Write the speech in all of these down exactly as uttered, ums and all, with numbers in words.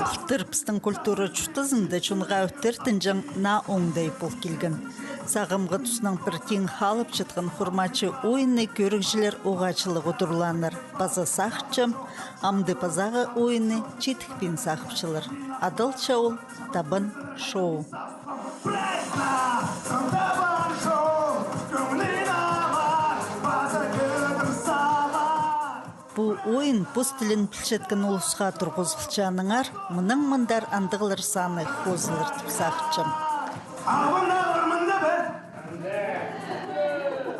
Былтыр пістің культура чуртазында чонға ӧтіртінҷең наа оңдай пол килген. Сағамғы тустаң пір тиң халып чатхан хурмачы ойынны кӧрігҷілер оғаа чылығ удурлааннар. Паза сағынчам, амды пазағы ойынны читікпин сағыпчалар. Адалча ол «Табан шоу». Пу ойын пос тілін пілчеткен улусха турғызылча, аннаңар мынаң мындар андағлар саны хозылар тіп сағынчам. Ағбандағылар мында ба?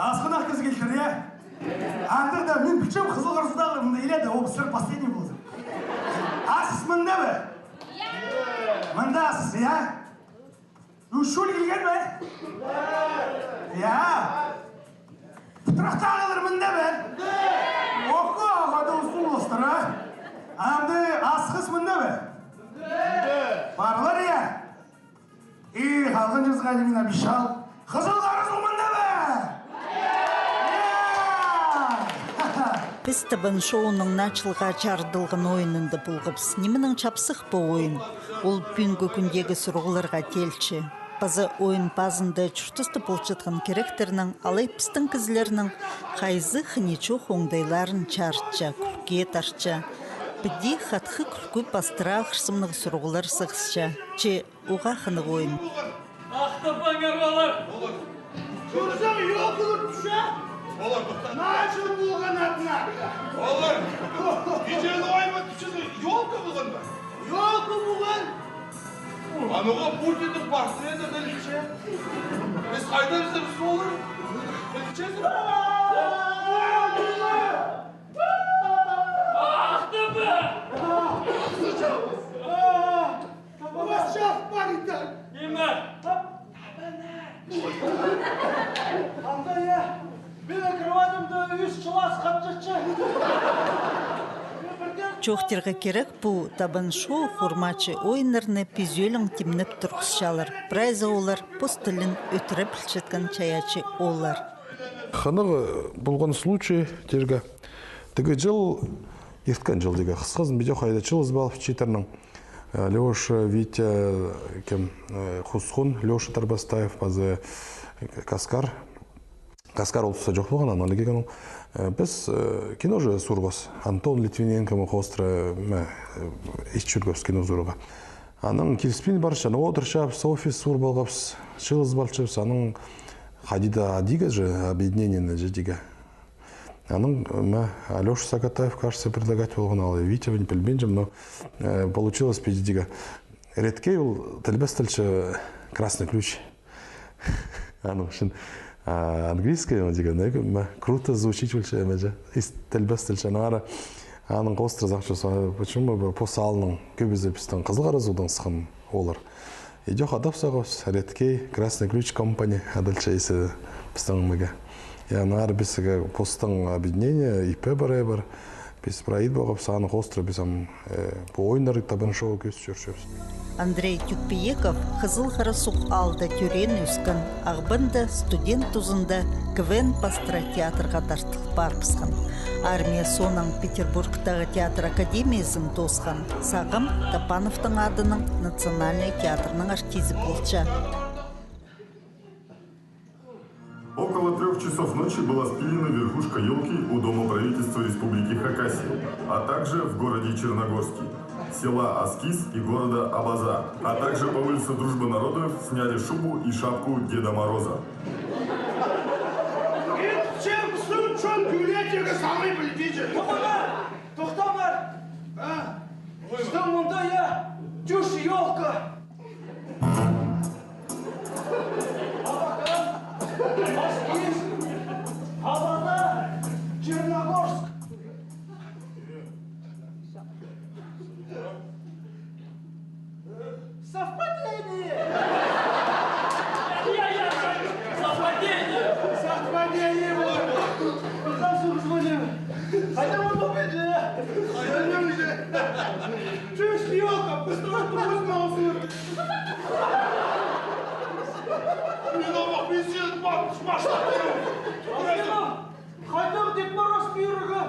Асхынах кізі килтір, я? Андағ даа мин пілчем, Хызыл Харасуғдағылар мында иледе, ол сірер последний полза. Асхыс мында ба? Мында асхыс, я? Ӱс чол килген бе? Я. Пытрахтағылар мында ба? Охо, охо, да устың уластар, а? Анда асхыс мында ба? Парлар, я. И халған чазға мин обещал. Хызыл Харасуғ мында ба? Я! Піс «Табан шоуның» наа чылға чарыдылған ойынында полғабыс. Нименең чапсых пу ойын? Ол пӱӱнгі кӱндегі сурығларға теелче. Паза ойын пазында чуртаста полчатхан киректернің, алай пістің кізілернің хайзы хыничох оңдайларын чарытча, кӱлкее тартча. Піди хатхы кӱлкі пастыра ағырсымнығ сурығлар сығысча. Че уғаа хынығ ойын. Ах, табаңар, олар! Чӧрзең, ёлкалар тӱсче. Олар, тохта. Наа чыл полған, однако. Олар. Кичее ноға тӱсчезің, ёлка полған ба? Ёлка полған. Анаң Путиннің портреті ілче. Піс хайда, піс, піс олар? Ілчезің? Ах, таба! Ах, таба! Ниме? Анда, я, минің кроватьымда ӱс чылас хатчатча. Чоохтирға кирек, пу «Табан шоу» хурмачы ойыннарны пис ӧлең тимнеп турғысчалар. Прайзы олар пос тілін ӧтіре пілчеткен чайаачы ооллар. Хынығ полған случай тирге. Тігі чыл, ирткен чыл тігі, хысхазын, піди хайда чылыс палып читірнің. Э, Лёша, Витя, кем, э, Хусхун, Лёша Тарбастаев, паза Каскар. Каскар ол туста чох полған, анаң килген ол. Э, піс, э, кино же суурғабыс. Антон Литвиненко, мы хоостыра, мә, э, ит чӧргебіс кино суурарға. Анаң киліспин парча, ну, одырчабыс, офис суур полғабыс, чылыс палчабыс, анаң хайди даа адиға же, объединениені же тігі. Анаң, мә, Алёша Сагатаев, кажется, предлагать полған, алай Витя, пілбинчем, но, э, получилось піди тігі. Редкей ол тілбестелче «Красный ключ». Аның ӱчӱн, а, английский, ну, тігі, мә, круто звучить полча, мә, же. Ис тілбестелче, анаң ары, аның хоостыра сағынчабыс, а, почему бы пос аалның кӧбізі пістің Хызыл Харасуғдаң сыххан ооллар. Идӧк адап салғабыс, «Редкей», «Красный ключ» компания адалча исі пістің ниме. Я, анаң ары пістің постың объединение, ИП пар, я, пар. Піс прай ит полғабыс, аның хоостыра піс ам, э, пу ойыннар, «Табан шоу» кӧзіт чӧрчебіс. Андрей Тюкпиеков Хызыл Харасуғ аалда тӧреен, ӧскен, Ағбанда студент тузында КВН пастыра театрға тартыл парыбысхан. Армия соонаң Петербургтағы театр академиязын тоосхан, сағам Топановтың адынаң национальный театрның артизі полча. Около трёх часов ночи была спилена верхушка ёлки у Дома правительства Республики Хакасия, а также в городе Черногорске, села Аскиз и города Абаза, а также по улице Дружбы народов сняли шубу и шапку Деда Мороза. Чем сын чон библиотека самый пілдіҷі? Тохтаңар! Тохтаңар! А? Что мында, я? Чушь ёлка! Абакан, Аскиз, Абаза, Черногорск. Совпадение! Я, я, я, совпадение! Совпадение! Пожалуйста, звоним. Хотя бы купить, я. Звоним же. Чушь ёлка, пустого пусть на услуги. Мин ама пенсия, бабушка, машина. Хотя бы Дед Мороз пирога.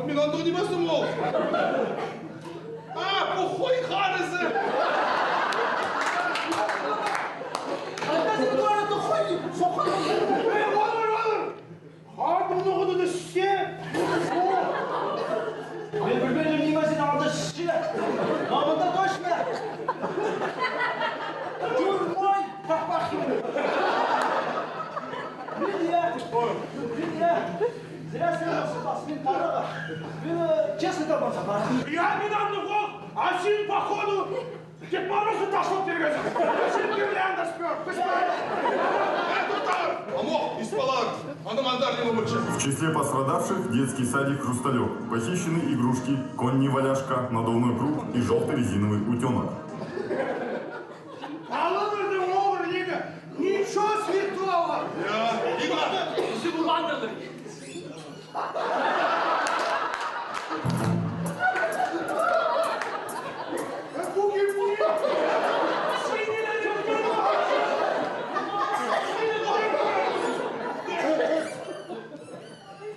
Мин андағ нимезім ол. А, похой харызы. Анда сен тура тухой, сохой. Э, олар, олар. Ханымның ноғыны да сіссе. Мен пілбедім, ниме сен алды сіссе. Мамында точно. Турмай, папахин. Привет. Привет. Зря сен осылбас, мен параға. Мен, э, честно табамын параға. Я, мен андағ ол, а сен, походу, Дед Морозты ташлап пиргенсің. Сен гирлянда спёр, піс пе? Э, тоғтар! Амох, ис палаң! Аның андар ниме полча? В числе пострадавших детский садик «Хрусталёк». Похищены игрушки, конь-неваляшка, надувной круг и желтый резиновый утёнок. Палаларның оғыр ниме? Ничего святого! Я, Игорь! Сен уландырдың.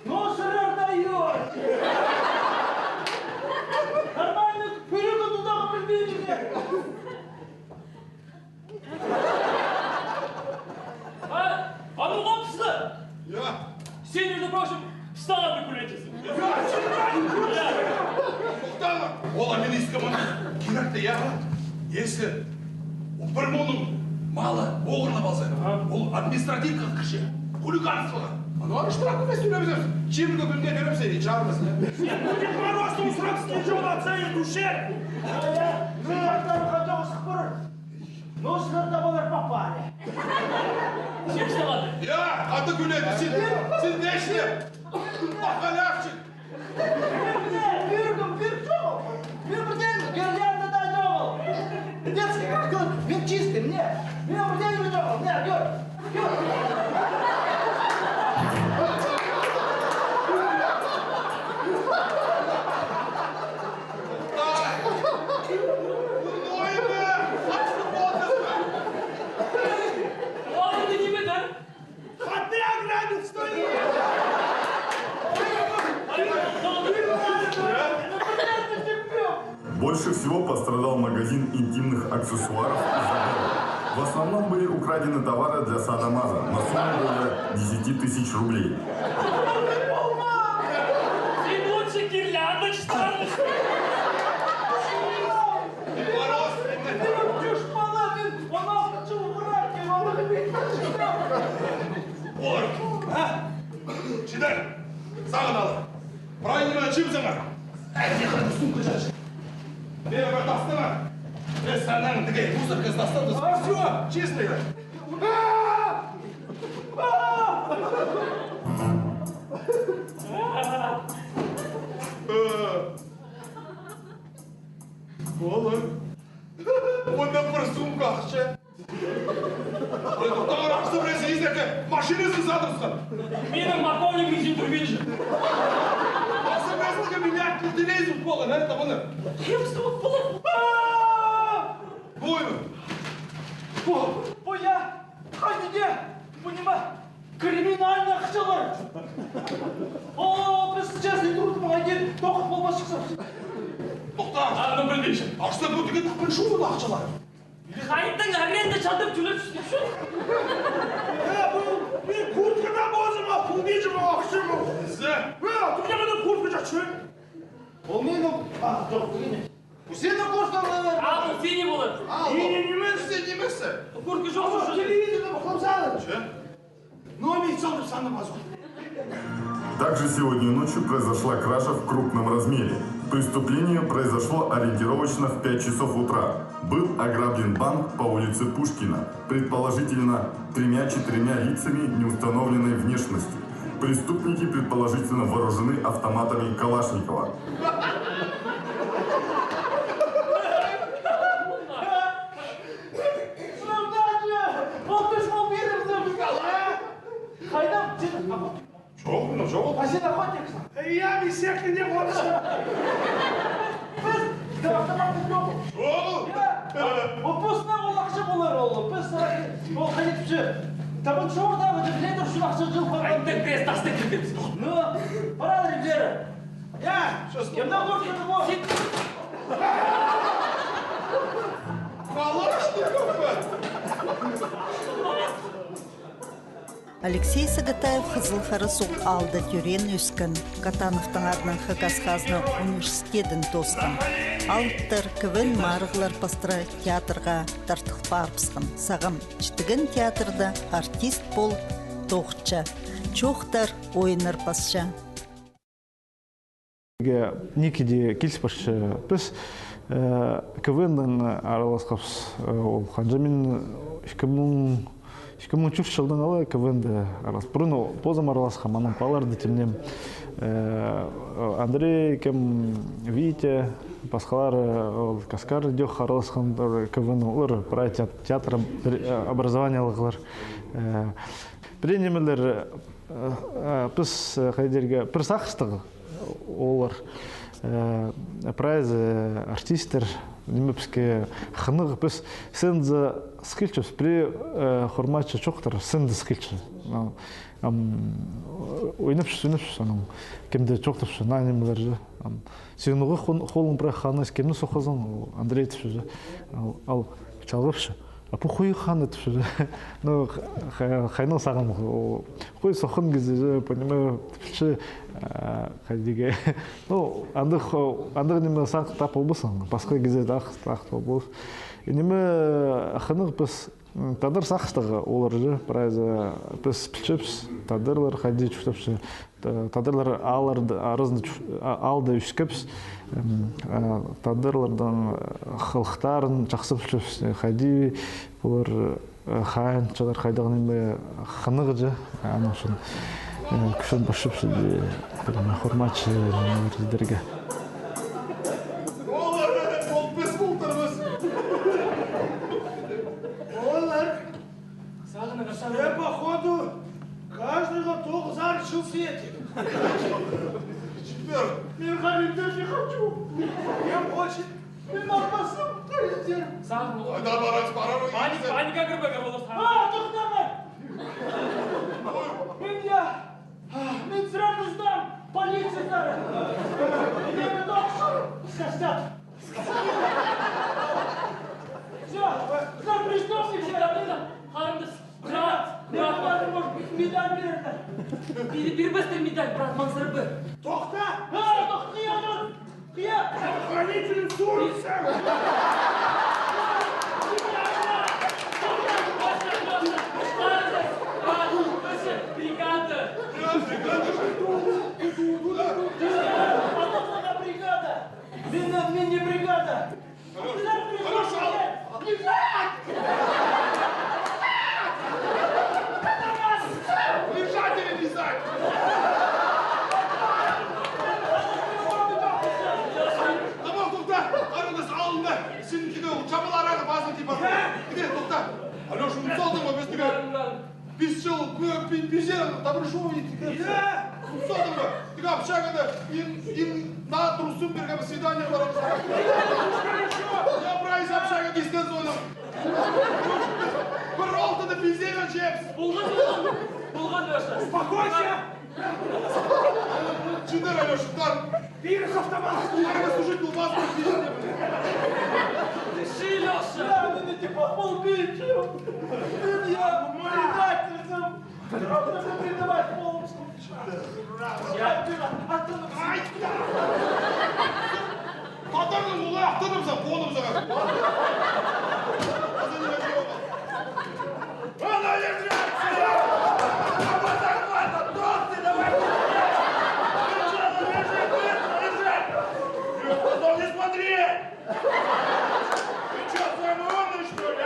Ну, сырар да ёр. Нормально пӱлігі тудағы пілбейді. А, а ну, пысты! Я. Сен, между прочим, пыстағанды кӱлетчезің. Я, сен не? Тоғта, ол аминистке мыны киректі, я. Если пір муңның малы оғырлап алза, ага, ол административкаға кірче. Хулиганствоға. Аны ары штраф нимес төлебізербіс. Чибіргі кӱнге беремсе, и чарбас, я. Сен Дед Морозты усыратып килче, ол отсайын тӱшер. Я, я. Сен артары хачох сыхпырыр. Ну, сірер табалар попали. Сен что, ладно? Я, хатығ кӱледі, сен, сен не ішлеп? Халявчик! Мин пірдее пиргем, пир чоғыл. Мин пірдее гирлянда даа чоғыл. Детский, как, мин чистый, мин, мин пірдее чоғыл, мин, кӧр. Оларды ниме дір? Хатты ограбил, что ли? Больше всего пострадал магазин интимных аксессуаров «Изабелла». В основном были украдены товары для сада-мада на сумму более десяти тысяч рублей. Сен лучше гирлянда чистармысың. Олар, а? Чидар, сағын ал. Правильно чіп саңар. Әй, не қылды, сумка чарчы. Мені бір тастаңар. Мен сағынам, тігі мусорка тастады. А, всё, честно. Олар. Онда пір сумка ахча. Ой, тоғтаңар, ахча пірсі изерге машиназын садыбысхан. Минің морковник резин турбинча. Ахча пірсі миллиард телевизор полған, а, табаны. Кем стук полып? Бой. Бо, бо, я. Хайди де. Бу ниме? Криминальный ахчалар. О, піс честный труд, хайди тоғыс полбас чыхсабыс. Тоғта. А, ну, пілбинчем. Ахча пу тігі таппын шуғыл ахчалар. Хайдағ аренда чатып чӧрчезің, чӧр. Э, пу, пу курткада позыма, пу бижіме ахча ма? Зе. Э, ту не куртка чатчы. Ол минің, а, чох, тігі не. Пу сенің курткаң ба? А, пу синій полар. А, синій нимес. Синій нимес. Куртка чох. Телевизорда пахлап салып. Че? Ну, а мен салдым, саны мазут. Также сегодня ночью произошла кража в крупном размере. Преступление произошло ориентировочно в пять часов утра. Был ограблен банк по улице Пушкина, предположительно тремя-четырьмя лицами неустановленной внешности. Преступники, предположительно, вооружены автоматами Калашникова. Хайдағ, сен охотник? Чох, мына чох. А сен охотниксің? Я, бисекте не ходыш? Піс, да, автомат чох. Чох. Я. Ол постна ол ахча полар ол. Піс, ол хайдағ чох. Табын чоғырда, вот, летір чох ахча чох. Айттың, піс тастың кіргенбіс. Ну, пара, ребята. Я! Что с тобой? Я на горку его! Калашников! Алексей Сагатаев Хызыл Харасуғ аалда тӧреен, ӧскен. Катановтың адынаң Хакас хазна университедін тоосхан. Алыптар КВН марығлар пастыра театрға тартыл парыбысхан. Сағам читіген театрда артист полып тоғынча. Чоохтар, ойыннар пасча. Ниме дее киліс парча. Піс, э, КВН-дең араласхабыс, э, ол ханҷа, мин ікі муң, ікі муң ӱзінҷі чылдаң ала КВН-де аралас. Пурун позым араласхам, анаң палаларды тимнеем. Э, Андрей, кем, Витя, пасхалары, ол Каскар идӧк араласхан КВН, олар прай теат-, театр образованиеліглер. Э, пірее нимелер, э, э, піс, э, хайди дирге, пір сағыстығ олар, э, прайзы артисттер, ниме, піске хынығ, піс сценада сыхчабыс, пірее, э, хормачы чоохтар сценада сыхча. Ну, ам, ойнапча, ойнапча, анаң кемде чоохтапча, наа нимелер же. Ам, синің уғаа хол-, холың прай ханыс, кемні сооххазың, ол Андрей тіпче же. Ал, ал чалғапча. А пу хой ханы тіпче. Ну, ха-, хайнаң сағам, о, хой сооххан кізі же, понимаю, тіпче, а, хайдағ. Ну, андағ, андағ ниме сағын тап полбассың, пасха кізі ах, ах полбас. И ниме, хынығ, піс, м, тадар сағыстығ олар же, прайзы, піс пілчебіс, тадарлар хайди чуртапча. Та-, тадарлар аалларда, аразында чу-, а-, аалда ӧскебіс, м, а, тадарларның, э, хылыхтарын чахсы пілчебіс, э, хайди полар, э, хайынҷылар, хайдағ ниме, хынығ же, аның ӱчӱн, э, кӱстең парчабыс, э, пір хормачы нимелер идерге. Олар, ол піс полтырбыс. Олар. Сағыныңар, сағыныңар. Все, походу, каждыйға тоғызар чыл светит. Четвёрт. Мен ханымды не хочу. Кем хочет? Мен алмасам, президент. Сағын. Айда, парабыс, парабыс. Паник-, паника кірбеге, олар сағын. А, тохтаңар! Мен я, а, мен сразу сдам полицияға. Мені тохтап, састап. Всё, за преступника! Харындас, брат, брат, брат. Может быть, медаль берді. Пир-, пирбестер медаль, брат, маңзырбы. Тохта! А, тохта, я тут! Я хранитель сурца! Бригада! Бригада! Бригада! Мин, мин не бригада! Алёш, Алёш, ал! Лежать! Лежать или лизать? Тамам, тохта, харындас, алында. Син киде чабыларағы пазын тип. Киде, тохта. Алёш, ум салдың ба, пістіге? Пис чыл, пи-, пи-, пизе, табыршув итті. Пизе? Содыңба, тігі общагада ин, ин, на трусым пиргем, свидание барам. Я прайзы общагада истен соның. Пір алтыны пизеге чепс. Полған, полған, полған, Лёша. Успокойся! Читер, Алёша, читер. Пирс автомат! Армия служить, у вас тут пиздец. Дыши, Лёша! Я, ну, не типа, полбите! Я предатель! Просто предавать полностью! Я... Ай, да! Патырның улы аттанып за, понып за. Она лежит! Давай, давай, давай, давай, давай! Лежит, лежит, лежит! Потом не смотри! Ты чё, самый умный, что ли, а?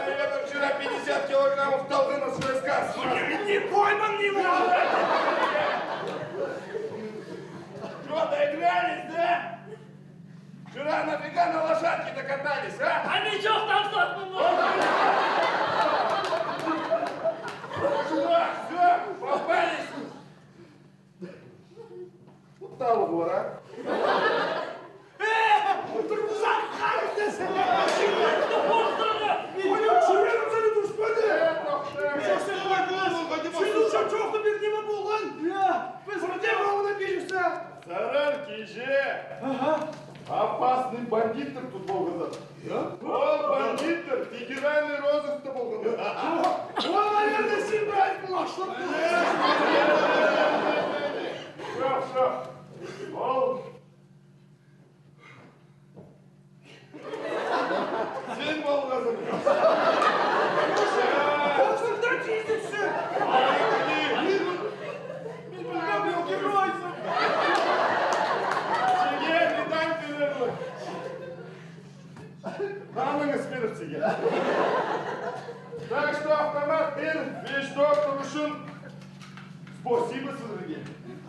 Наверное, вчера пятьдесят килограммов талды на свой сказ. Не, не пойман его! Чё, доигрались, да? Вчера нафига на лошадке-то катались, а? А ничего, там что? Чувак, всё, попались. Усталығ пар, а? Э, турғызар, харындас! Сен чоохты пир, ниме полған? Я. Иже! Ага. Опасный бандиттер тут полғаннар. Я? Ол бандиттер федеральный розыскта полғаннар. Ол, наверное, сен бразбын ашлап. Шох, шох. Ол сен полғазың. Осында тизіксің. Мин пілбеем, ол геройсың. Сиге медаль пирерлік. Наның іс пирер сиге. Так что автомат пир, вещдоктор ӱчӱн. Спасибо сірерге.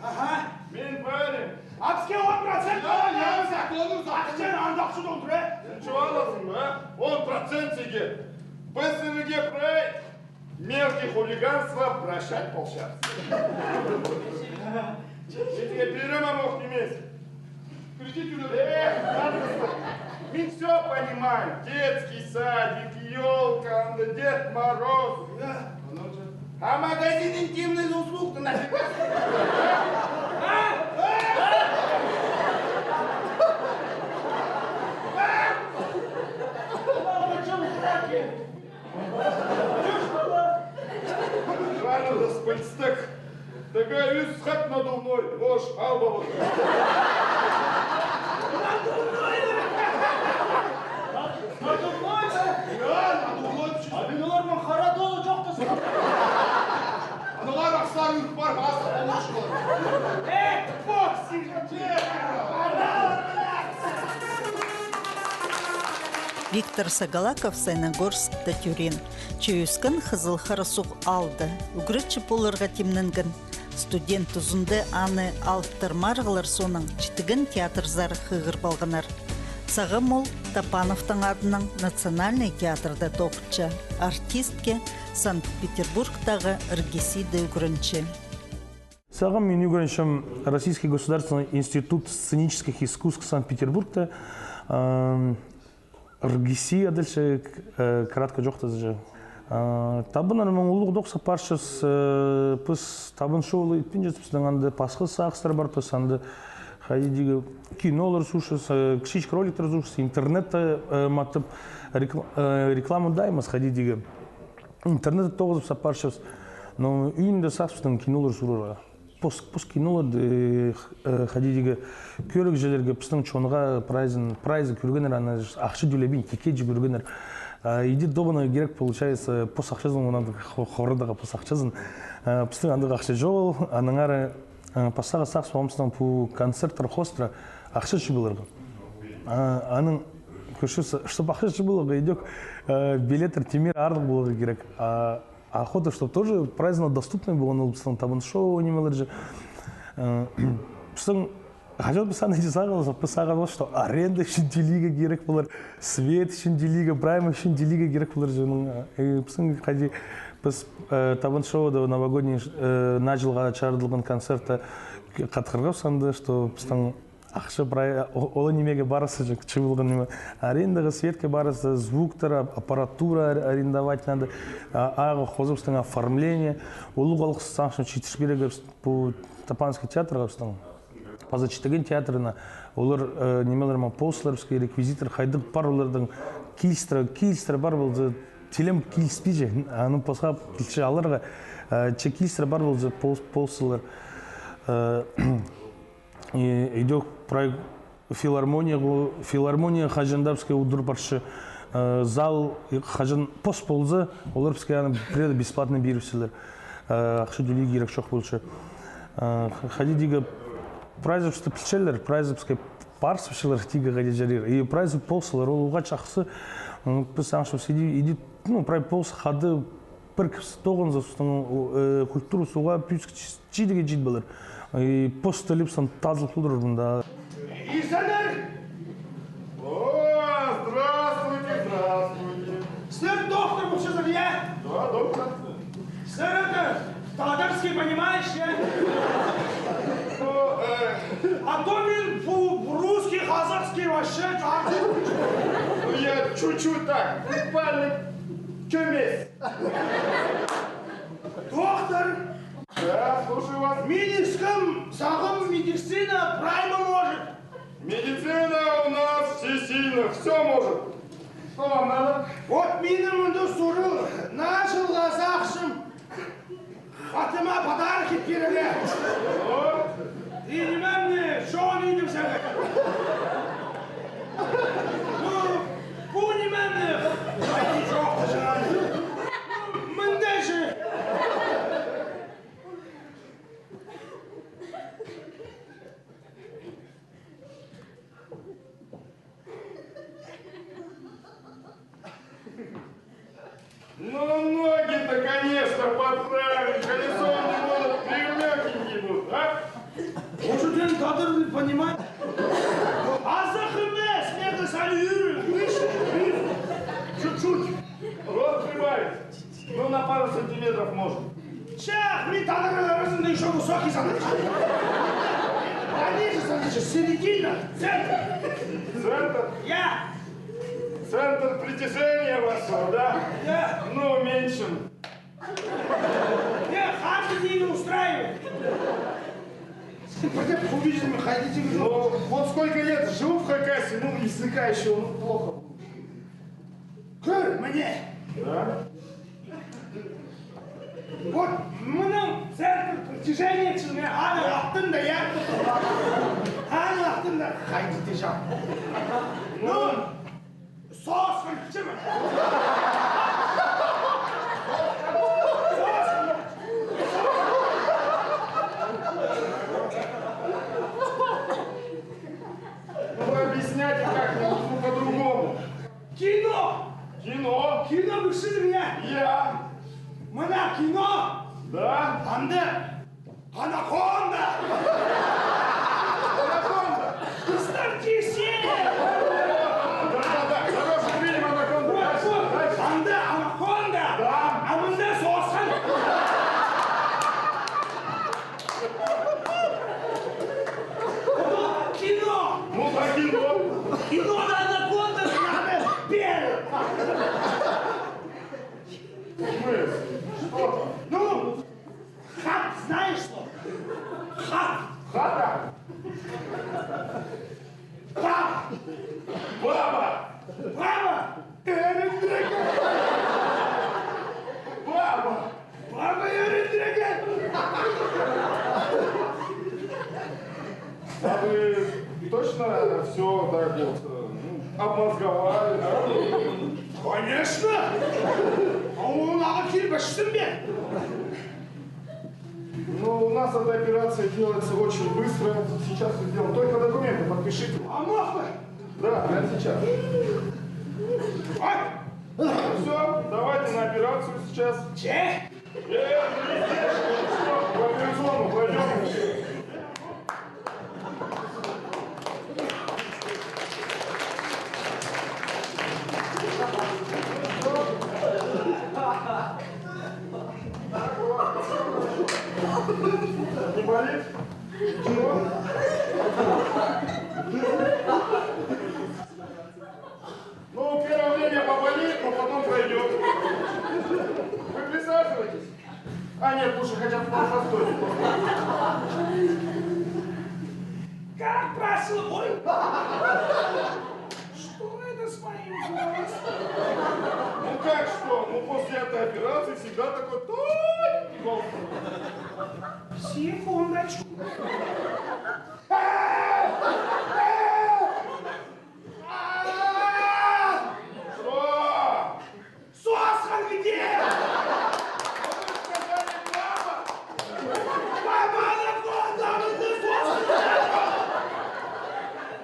Ага. Мин парень. А піске он процент. Я, я, я, я. Ахчаны андағ чудың тура. Сен чуалазың ба? Он процент сиге. Піс сірерге прай мелкий хулиганство прощать полчабыс. Сізге пирем амох нимес. Кредит ӱле. Эх, мин всё понимаю. Детский садик, ёлка, анда Дед Мороз. А магазин интимных услуг ты нафиг? Правильно, спылыстығ. Тігі ӱс хат надувной, можешь алып алар. Надувной ба? Я, надувной. А мин оларның хара долы чох па сірер? Аналар ахсар ӱр пар, хас, олар. Э, пох сирге. Виктор Сагалаков Саяногорскта тӧреен. Че ӧскен Хызыл Харасуғ аалда. Ӱгретчі поларға тимненген. Студент тузында аны алыптар марығлар соонаң читіген театрзар хығырып алғаннар. Сағам ол Топановтың адынаң национальный театрда тоғынча. Артистке Санкт-Петербургтағы РГИСИ-де ӱгренче. Сағам мин ӱгренчем Российский государственный институт сценических искусств Санкт-Петербургта. Ам, РГИСИ адалча, э, кратко чоохтаза. Э, табыннар мин улуғ тоғыс апарчабыс, э, піс табын шоулар итпинчебіс, пістің анда пасха сағыстар пар, піс анда, хайди тигі, кинолар суурчабыс, э, кічіҷек роликтер суурчабыс, интернетте, э, матап, рекла-, э, реклама даа нимес, хайди тигі. Интернетте тоғызып сап парчабыс. Но ӱнде сағыспыстың кинолар суурарға. Пос, пос киноларды, э, хайди тигі, кӧрігҷілерге, пістің чонға прайзын, прайзы кӧргеннер, аны ахча тӧлебин, тиккеҷе кӧргеннер. А, иди тоғынарға кирек, получается, пос ахчазын, онан хо-, хорыдарға пос ахчазын. А, пістің андағ ахча чоғыл, аннаңар, а, пастағы сағыс полғабыстың пу концерттер хоостыра ахча чыып аларға. А, аның кӧрчебіс, чтоб ахча чыып аларға, идӧк, а, билеттер тимер аарлығ поларға кирек. А, охота, чтоб тоже прайзына доступный полған ол пістің табын шоу нимелер же. Э, пістің хаҷан піс аны иди сағынчабыс, піс сағынчабыс, что аренда ӱчӱн тӧлирге кирек полар, свет ӱчӱн тӧлирге, прайма ӱчӱн тӧлирге кирек полар же. Э, пістің хайди, піс, э, табын шоуда новогодний, э, Наа чылға чарыдылған концертте хатхырғабыс анда, что пістің ахча прай, о-, ол нимее парза, чы-, чыып алған ниме. Арендаға, светке парза, звуктар, ап-, аппаратура ар-, арендовать надо, а, ағаа хозыбыстың оформление. Улуғ алғыс сағынчам Читіш Пирге пу Топановский театрға пістің. Паза читіген театрына. Олар, э, нимелер ма, полыстар, піске реквизиттер, хайдағ пар оларның килістіре, килістіре пар полза, тілем киліспинче, аны пасха килче аларға, э, че килістіре пар полза, полыс-, полыстар. Э, И, идӧк прай филармония, филармония хаҷан даа піске удур парча, э, зал, и хаҷан пос полза, олар піске аны пірее бесплатно пирібіселер. Э, ахча тӧлирге кирек чох полча. Э, х-, хайди тигі прайзыбысты пілчелер, прайзыбысха парыбысчалар, тигі хайди чарир. И прайзы полысчалар, ол уғаа чахсы. М, піс аңшыбыс иди, иди, ну, прай полыс хада пір кізі тоғынза, пістің, э, культурабыс уғаа пӧзік чис-, чидіге чит полар. И пос тілібіс аны тазылап полар мында. Изеннер! О, здравствуйте, здравствуйте. Сірер доктор полчазар, я? Да, доктор. Сірер это, татарский понимаешь, я? Ну, э, а то мин пу-, русский, казахский вообще чоохтап. Ну, я чуть-чуть так, буквально кӧмес. Доктор! Да, слушаю вас. Мин искем, сағам медицина прай ма может. Медицина у нас всесильна, всё может. Что вам надо? Вот минің мында сурығ, наа чылға сағынчам хатыма подарок ит пирерге. О? И ниме мына чоон идіп сағам. Ну, пу ниме мына? Ай, чох, чоон. Мында чох. Ну, ноги-то, конечно, поправили, колесо не будут, прямёхенькие будут, а? Может, он татар не понимает? Азах эмес, мені сал ӱр, ӱр, ӱр. Чуть-чуть. Рост прибавить. Ну, на пару сантиметров может. Чах, мин тадарның аразында ещё высокий санатчы. Они же, смотрите, середина, центр. Центр? Я. Центр притяжения вашего, да? Я. Ну, меньшим. Я, хату не устраивает. Пойдём, увидим, ходите. Ну, вот сколько лет живу в Хакасии, ну, языка ещё, ну, плохо. Кӧр, міне. Да? Вот, мының центр притяжения чыны, аның алтында, я. Аның алтында хайди тежам. Ну, соосхан чыны. Ну, вы объясняйте как-нибудь, ну, по-другому. Кино! Кино! Кино пілчезің, я? Я. Мына кино! Да. Анда анаконда! Анаконда! Кыздар тисе! Да, да, да, хороший фильм «Анаконда». Вот, вот. Дальше. Анда анаконда! Да. А мында соосхан! Кино! Ну, да, кино. Кинода анаконда надо пер. В смысле? Что там? Ну, хат, знаешь что? Хат. Хата? Баба. Баба. Баба. Баба. Баба, я ретроград! А вы точно всё так вот, э, ну, обмозговали, да? Конечно! А он ала кирбешсің бе? Ну, у нас эта операция делается очень быстро. Сейчас всё сделаем. Только документы подпишите. А можно? Да, прямо сейчас. Ай! Всё, давайте на операцию сейчас. Че? Э, не здесь, что? В операционную пойдём. Не болит? Ничего? Ну, первое время поболит, но потом пройдёт. Вы присаживайтесь. А, нет, лучше хотя бы постойте. Как прошло? Ой. Что это с моим голосом? Ну как что? Ну, после этой операции всегда такой тоненький голос. Секундочку. Что? Соосхан где? Вы сказали, папа! Папа, анаконда, а мында соосхан нету!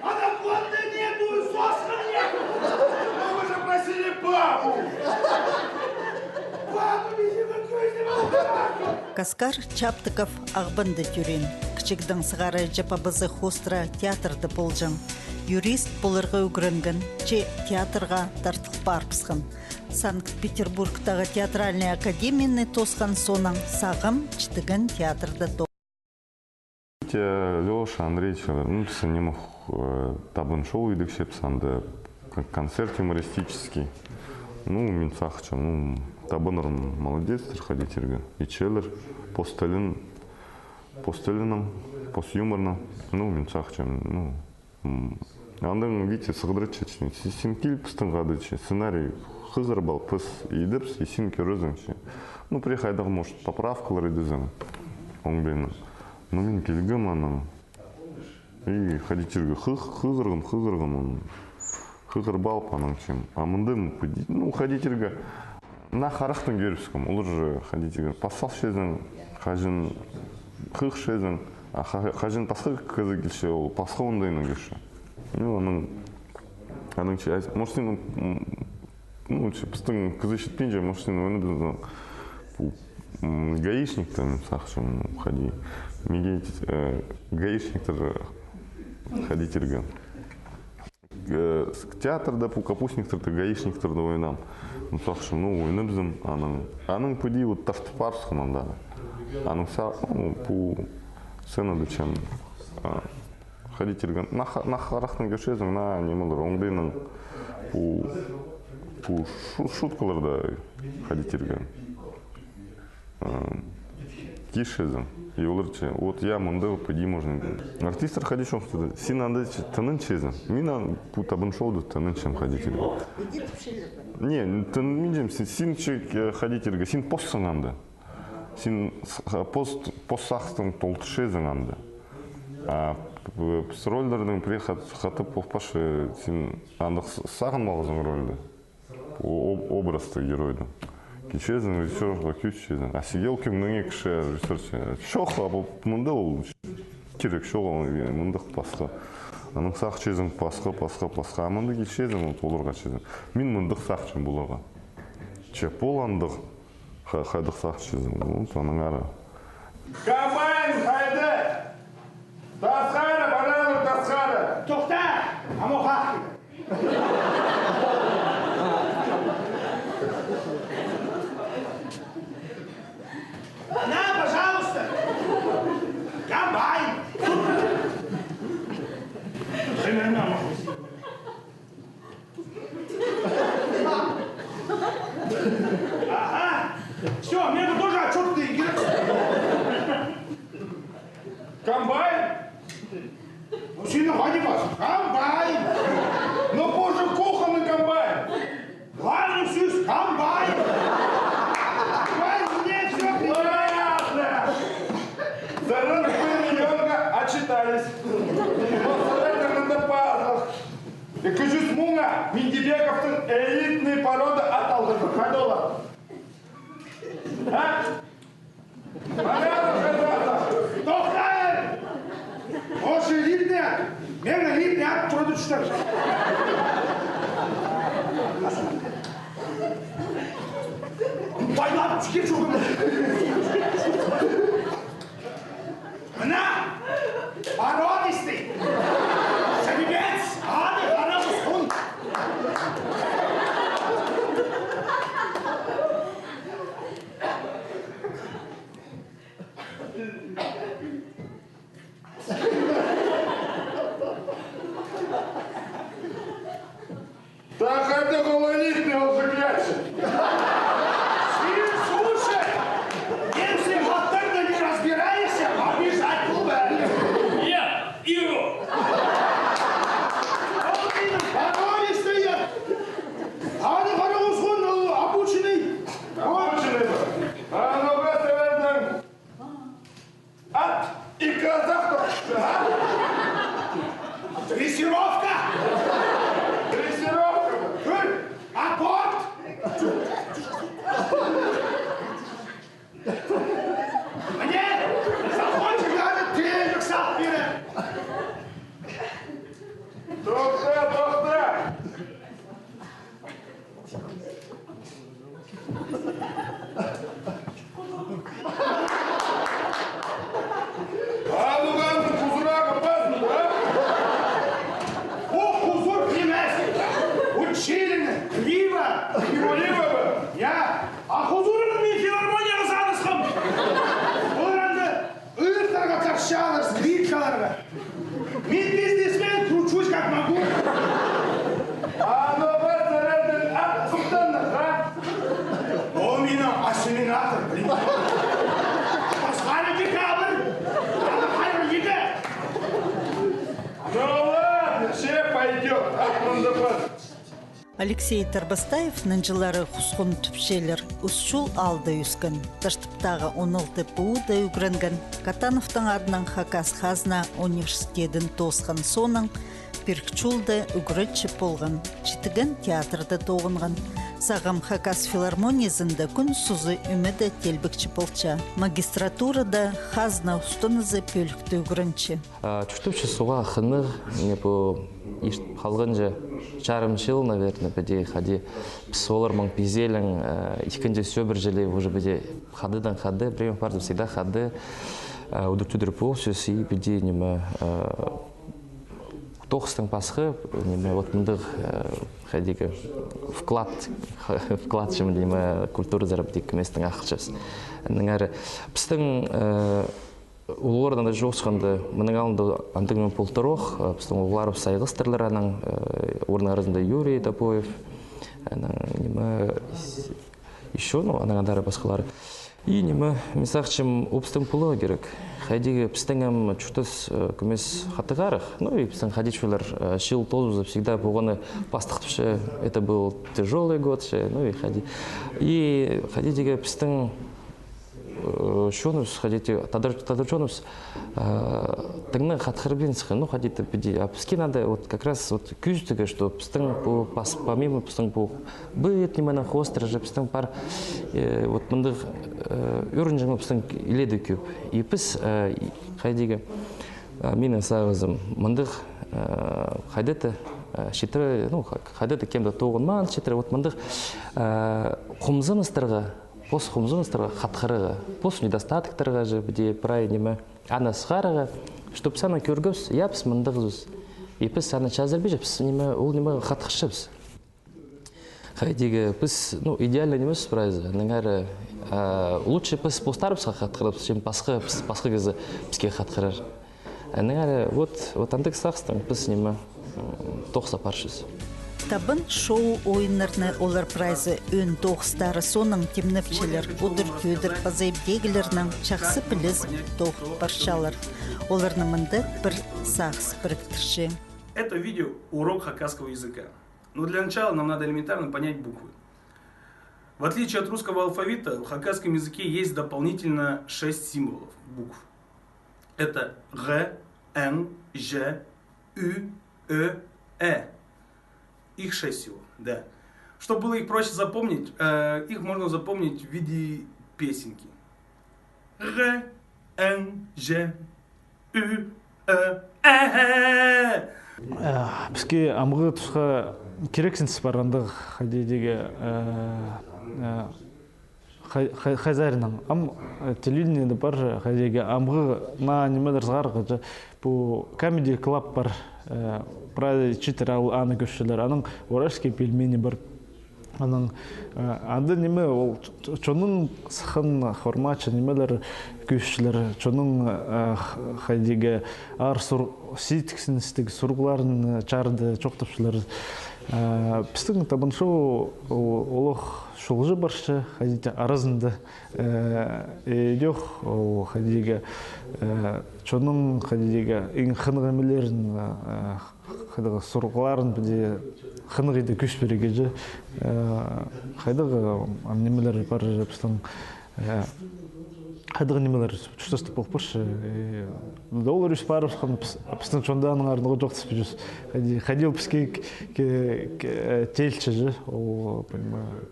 Анаконда нету, соосхан нету! Ну вы же просили папу! Папа, видимо, кӧзі. Каскар Чаптыков Ағбанда тӧреен. Кічігдең сығара іҷе-пабазы хоостыра театрда полҷаң. Юрист поларға ӱгренген, че театрға тартыл парыбысхан. Санкт-Петербургтағы театральный академияны тоосхан соонаң сағам читіген театрда тоғынған. Лёша Андреевич, ну, піс ниме, э, табын шоу идікчебіс, анда к-, концерт юмористический. Ну, мин сағынчам, ну, табыннар молодецтер, хайди тирге, итчелер, пос тілін, пос тілінең, пос юморнаң, ну, мин сағынчам, ну, М, андағ Витя сығдыратча, че, син кил пістің хада, че, сценарий хығырып ал, піс идібіс, и син кӧрезің, че. Ну, пірее хайдағ, может, поправкалар идезің. Оңдайнаң. Ну, мин килгем анаң. И хайди тирге, хығырғам, хығырғам, он хығырып алып, анаң, че. А мында, ну, хайди тирге, наа харахтаң кӧрібіскем, олар же хайди тирге, пас салчазың, хаҷан хығырчазың, а ха-, хаҷан пасха кізі килче, ол пасха оңдайнаң кӧрче. Ну, анаң, анаң че, может, син, м, ну, че, пістің кізі читпинче, может, син, оны пістің, пу, м, гаишниктер, сағынчам, хайди, миге, э, гаишниктер, хайди тирге. Э, театрда пу капустниктерді, гаишниктерді ойнаам. Ну, сағынчам, ну, ойнабызам, анаң, анаң піди вот тартып парыбысхам анда. Анаң са-, ну, пу сценада, чем, а, хайди тирге, наа ха-, наа харахтаң кӧрчезің, наа нимелер, оңдайнаң, пу, пу шу-, шуткаларда хайди тирге. Ам, кирчезің. И олар че, вот, я, мында піди можно. Артисттер хайди чоохтады. Син анда че тынанчазың. Мин ан-, пу табын шоуда тынанчам хайди тирге. Не, тынанминчам, син, син че, э, хайди тирге, син поссың анда. Син с-, ха-, пос, пос сағыстаң толдырчазың анда. А п-, п-, піс рольдердең пірее хат-, хатап полбаспассың, син андағ с-, сағын алғазың рольды. О-, об-, образты геройдың. Килчезің, режиссёрға кӧзітчезің. А сиге ол кӧңніңе кірче, режиссёр че. Чох, а пу-, мында ол кирек чоғыл, мындағ пасха. Анаң сағынчазың пасха, пасха, пасха. А мында килчезің, вот, оларға чазың. Мин мындағ сағынчам поларға. Че пол андағ. Ха-, хайдағ сағынчазың. Вот, анаң ары. Комбайн хайда? Тасхара, парадох, тасхара. Тохта! Амох ахты. На, пожалуйста. Комбайн. Ага. Всё, мне бы тоже отчёт ты. Комбайн? Ну, сильно хватит вас. Комбайн! Ну, позже кухонный комбайн! Главный сюс комбайн! Комбайн, мне всё. Ладно! Сырын пір миллионға отчитались. Но сырын пазох. Ікі чӱс муңа Миндибековтың элитный порода ат алғаннар. Хайда олар? А? Тохта! Ол же элитный ат. Мин элитный ат продуктар. Байлап чӱгер чоғым. Мына породистый жеребец, аны хара узхун. Та хайдағ ол элитный, ол же кляча. Слушай, если в аттарда не разбираешься, обижать не буду. Я, Иро. Ол минің породистый. Аны хара узхун, ол обученный. Обученный. А ну-ка, сірернің ат ікі азах тоғысты, а? Дрессировка! Дрессировка! Кӧр, апорт! Міне, закончик, даже теңлік салып пирер. Тохта, тохта! Анаң хузурағы пазын, а? Ол хузур нимес. Училище, грива. Грива ба? Я. А хузурын мин филармонияға садысхам. Олар анда ыйыхтарға тартчалар, скрипкаларға. Мин бизнесмен, кручусь как могу. А ну, пазырдың ат сыхтаннар, а? Ол минің осеменатор, блин. Пасха декабрь. Аны хайыр ете. Ну ладно. Алексей Тарбастаев нынҷылары Хусхун тӱпчелер, Ус-Чул аалда ӧскен, Таштыптағы он алты пу-да ӱгренген, Катановтың адынаң Хакас хазна университедін тоосхан соонаң Пирік Чулда ӱгретчі полған, Читіген театрда тоғынған. Сағам Хакас филармониязында кӱн сузы ӧмеде теелбекчі полча. Магистратурада хазна устанызы пӧлікте ӱгренче. А, чуртапчабыс уғаа хынығ, не пу, ишт халғанҷа чарым чыл, наверное, піди, хайди, піс оларнаң пизелең, а, ікінҷі сӧбірҷілі уже піди хадыдаң хады, прямо парды всегда хады, а, удур-тӧдір полчабыс, и піди, неме, а, тоғыстаң пасха, неме, вот мындағ, а, хайдиге вклад, вклад чим, неме, культуразар піди кӧместең ахчабыс. Наңар пістің, а, улуғлардаң даа чоохтасханда, мының алнында андағ ниме полтырох, а, пістің улуғларыбыс айғастырлар анаң, а, оларның аразында Юрий Топоев, анаң, неме, ещё, ну, анаң андар пасхалар. И, неме, мин сағынчам, ол пістің поларға кирек. Хайдиге пістің ам чуртас, а, кӧмес хатығарах, ну, и пістің хайди чоохтаарлар, а, чыл тоозыбызы всегда полғаны пастыхтапча, это был тяжёлый год, че, ну, и хайди. И хайдиге пістің э, чоныбыс, хайди, тадар, тадар чоныбыс, э, тың на хатхырбин сыххан, ну, хайди, піди, а піске надо, вот, как раз, вот, кӧзідерге, что пістің пу пас-, помимо пістің пу быт нименең хоостыра же, пістің пар, э, вот, мындағ, э, ӱрінҷең пістің иледе кӧп. И піс, э, и, хайдиге, э, минің сағызым, мындағ, э, хайди-да, э, читіре, ну, ха-, хайди-да кем-де тоғынмаан читіре, вот, мындағ, э, хомзыныстарға, пос хомзыныстарға хатхырарға, пос недостатоктарға же, піди прай неме, аны сығарарға, чтоб піс аны кӧргебіс, я, піс мындағбыс. И піс аны чазырбинчабыс, неме, ол ниме хатхырчабыс. Хайдиге піс, ну, идеальный нимес прайзы. Наңар, а, лучше піс постарыбысха хатхырарбыс, чем пасха, піс, пасха кізі піске хатхырар. Наңар, вот, вот андағ сағыстаң піс неме, м, тоғыс апарчабыс. Табын шоу-ойыннарны олар прайзы ӧӧн тоғыстары соонаң тимнепчелер, удур-тӧдір паза ибдегілернең чахсы пілізіп тоғынып парчалар. Оларны мында пір сағыс піріктірче. Это видео урок хакасского языка. Но для начала нам надо элементарно понять буквы. В отличие от русского алфавита, в хакасском языке есть дополнительно шесть символов, букв. Это г, н, ж, ӱ, ӧ, э. Их шесть всего, да. Чтобы было их проще запомнить, э, их можно запомнить в виде песенки. Г, н, ж, ӱ, ӧ, э. Э, піске амғы тусха кирексінче парғандығ, хайди дее, э, э, хай-, хай-, хай саринаң. Ам, э, телевидениеде пар, хайди дее, амғы наа нимелер сығарға, че пу Comedy Club пар, э, прай чииттер ол аны кӧрчелер. Анаң «Уральские пельмени» пар. Анаң, э, анда ниме, ол ч-, ч-, чонның сыххан хормачы нимелер кӧрчелер, чонның, э, х-, хайди дее, аар сур-, сидіксіністіг сурығларын, э, чарыда чоохтапчалар. Э, пістің «Табын шоу» ол-, олох чолҷа парча, хайди дее, аразында, э, идӧк ол, хайди дее, э, чонның, хайди дее, иң хынығ нимелерін, э, хайдағ сурығларын піди хынығ иде кӧзіт пирерге же, э, хайдағ, э, ам нимелер пар же пістің, э, хайдағ нимелер чуртаста полып парча, э, да олар ӧс парыбысхан, піс-, пістің чонда аның артында чоохтаспинчабыс. Хайди, хайди ол піске к-, к-, к-, э, теелче же, ол, понимаю,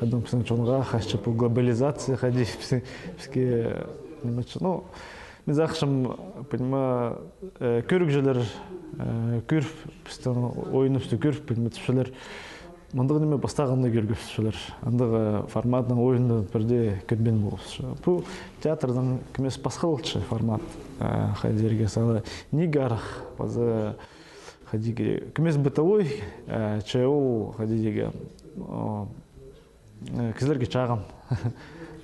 хайдағ пістің чонға, хайча пу глобализация, хайди пістің, піске, э, ниме че, ну, мин сағынчам, понимаю, э, кӧрігҷілер, э, кӧріп, пістің ойыныбысты кӧріп, понимаю, тіпчелер. Мындағ ниме пастағында кӧргебіс, тіпчелер. Андағ, э, форматның ойынны пірдее кӧрбеен полғабыс. Пу театрдаң кӧмес пасхалалча формат, э, хайди дее, сала ниик арах, паза хайди дее, кӧмес бытовой, э, че ол, хайди дее, о, э, кізілерге чағын.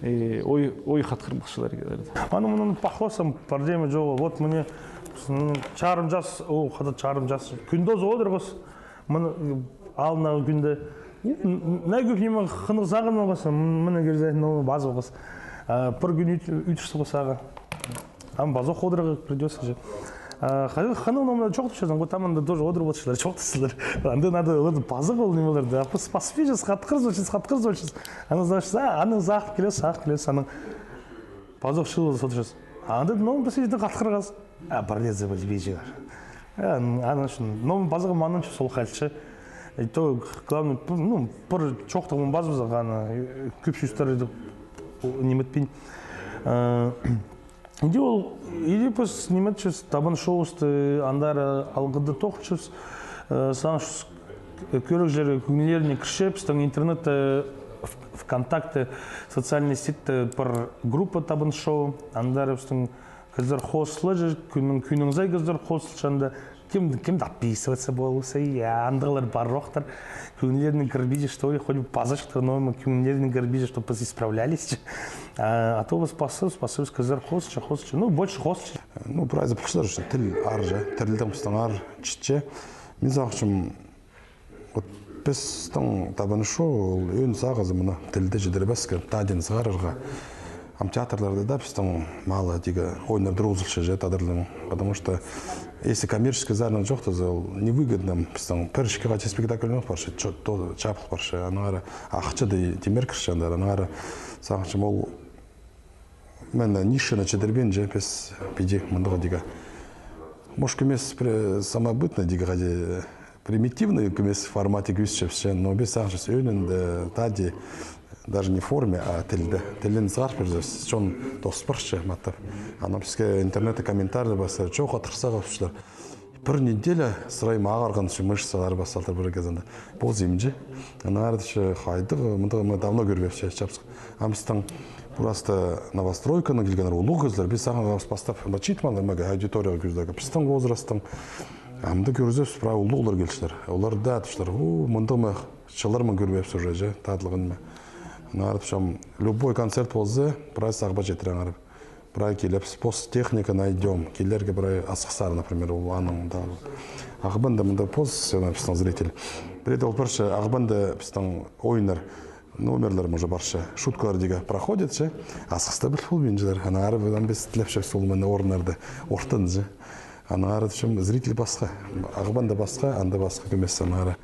И ой, ой хатхыр полчалар кізілерде. Аны мыны пахласам, пірдеме чоғыл. Вот міне, м, чарым час, о, хада чарым час. Кӱн тооза одырғабыс. Мыны, м, алнындағы кӱнде. Н-, н-, наа кӧп ниме хынығ сағынмағас, м, мыны кирзе, ну, пазыбыс. А, пір кӱн ӱт-, ӱт часха сағын. Ам пазох одырарға придётся же. Ханның номына чоохтапчазың, вот там анда тоже одыр полчалар, чоохтасчалар. Анда надо оларды пазығ ол нимелерді. А пас паспинчазың, хатхыр салчазың, хатхыр салчазың. Аны, значит, а, аны сағып килесің, сағып килесің, аның пазығ шыл салчазың. Анда, ну, пас иди хатхырғас. А пірлезі пілбинче. Аны, аны ӱчӱн, ну, пазығ манынча сол халча. И то, главное, ну, пір чоохтағ мин пазыбызарға, аны, кӧп сӧстер иди ниме итпин. Иди ол, иди піс ниме итчебіс, табынышыбысты андар алғыда тоғынчабыс. Сағынчабыс, кӧрігҷілерге кӧңнілеріне кірче, пістің интернетте, в-, ВКонтакте, социальный сетьте пір группа табынышыбы, андар пістің кізілер хостылча, кӱннің, кӱннің сай кізілер хостылча анда. Кем, кем подписываться полза, я, андағлар парохтар. Кӧңнілеріне кірбинче, что ли, хоть паза чыхтар, но кӧңнілеріне кірбинче, чтоб піс исправлялись. А, а то піс пасчабыс, пасчабыс, кізілер хостылча, хостылча. Ну, больше хостылча. Ну, прайзы пілчелер ӱчӱн тіл аар чи, тілнің пістің аар читче. Мин сағынчам, вот пістің табынышыбыс ол ӧӧн сағызы мына тілді чідірбеске, тадин сығарарға. Ам театрларда даа пістің малы тигі ойыннар турғызылча чи тадарларның. Потому что если коммерческий саринаң чоохтаза, ол невыгодно. Пістің пір-ікі хати спектакль парча, чо-, то чабыл парча. Аннаңар ахча даа тимер кірче андар. Аннаңар сағынчам, ол мына нишаны чідірбинче, піс піди мындағ тигі. Может, кӧмес пре-, самобытный тигі, хайди, примитивный кӧмес формате кӧзітчебіс, но піс сағынчабыс ӧӧнінде тади, даже не форме, а тілді. Тілін сығарып пирзебіс, чон тоос парча, маттап. Анаң піске интернетте комментарий пастар, чоох хатхыр сағыбысчалар. Пір неделя сырай ағарған, мышцалар пасталар пір кезінде. Позы имҷі. Аннаңар тіпче, хайдағ, мындағ, мы давно кӧрбеепчебіс, чапсых. Ам пістің просто новостройканаң килгеннер, улуғ кізілер, піс сағынғабыс пастап, анда читмалар, мағаа аудиторияға кӧзідерге. Пістің возрастың, амды кӧрзебіс, прай улуғлар килчелер. Олар даа тіпчелер, о, мындағ ма, чыллар мин кӧрбеепчем уже, че, татлығ ниме. Аннаңар тіпчем, любой концерт полза, прай сағынып читіре аңарып. Прай киліп, пос техника найдём. Килерге прай асхсар, например, ол аның даа. Ағбанда мында пос, пістің зритель. Пірее ол парча, Ағбанда пістің ойыннар, номерлер, может, парча. Шуткалар тигі проходит, че. Асхыста піл полбинчалар. Аннаңар піс тілепчебіс ол мына орыннарда ортанҷа. Аннаңар тіпчем, зритель пасха. Ағбанда пасха, анда пасха кӧмес аннаңар.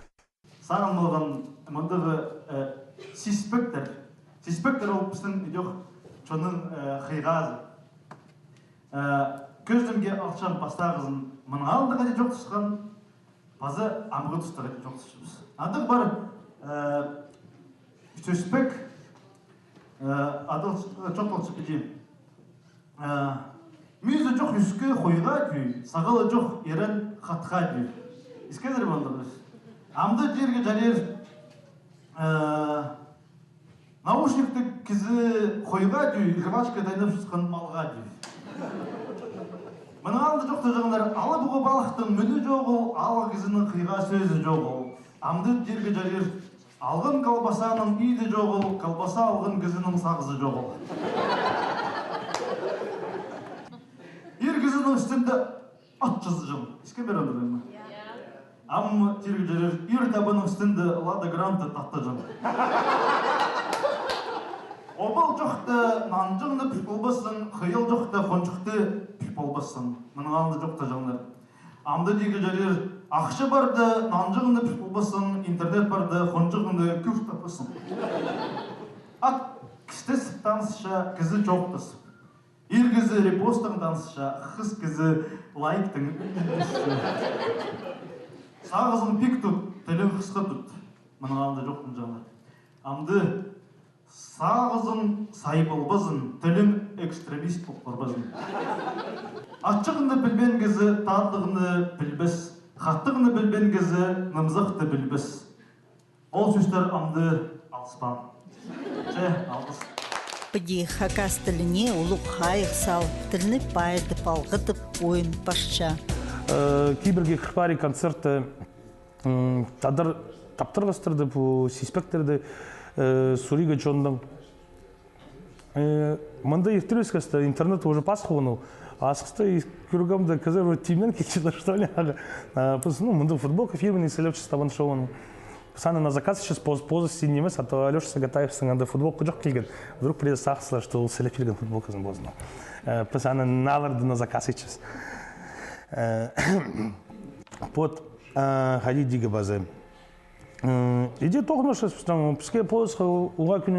Сағын полған мындағ, э, сиспектер. Сиспектер ол пістің идӧк чонның, э, хыйғазы. Э, кӧзідімге алчам пастағызын мының алнында даа чоохтасхан, паза амғы туста даа чоохтасчабыс. Андағ пар, э, сӧспек, э, адал, чоохталча піди. Э, мӱӱзі чох ӱске хойға тӧӧй, сағалы чох ирен хатха тӧӧй. Искезер полдыңар. Амды тирге чарир, э, наушниктіг кізі хойға тӧӧй, жвачка тайнапчатхан малға тӧӧй. Мының алнында чоохтаҷаңнар, ала пуға палыхтың мӱні чоғыл, алығ кізінің хыйға сӧзі чоғыл. Амды тирге чарир, алған колбасаның иді чоғыл, колбаса алған кізінің сағызы чоғыл. Ир кізінің ӱстӱнде ат чазыҷаң. Иске пирген турдың ма? Ам тирге чарир, ир табының ӱстӱнде Лада Гранта таттаҷаң. Обал чохта нанҷаң на піл полбассың, хыйал чохта хонҷыхты піл полбассың. Мының алнында чоохтаҷаңнар. Амды тирге чарир, ахча парда нанҷаң на піл полбассың, интернет парда хонҷығыңны кӧр таппассың. Ат кістесіп танысча, кізі чоохтасып. Ир кізі репостаң танысча, хыс кізі лайктаң. Сағызың пик тут, тілің хысха тут. Мының алнында чоохтаҷаңнар. Амды сағызың сай полбазын, тілің экстремист полып парбазын. Ачығны пілбеен кізі татлығны пілбес, хатығны пілбеен кізі нымзахты пілбес. Ол сӧстер амды алыспаан. Че, алғыс. Піди хакас тіліне улуғ хайығ салып, тілні пайыдып, алғыдып, ойын парча. Э, кибірге кір пари концертте, м, тадар таптырғастарды, пу сиспектерді, э, сурирға чоннаң. Э, мында иртіріскесте интернет уже пас хоныл. Асхыста кӧргенде, кізі уже тимнен килчелер, что ли. А, піс, ну, мында футболка фирменный сілепчебіс табын шоуның. Піс аны на заказ итчебіс, поз-, позы син нимес, а то Алёша Сагатаевтың анда футболка чох килген. Вдруг придет сағысла, что ол сілеп килген футболказын позына. Э, піс аны наларды на заказ итчебіс. Э, вот, э, хайди тигі пазы. М, иди тоғынмаспыс, пістің, піске поиск уғаа кӱн.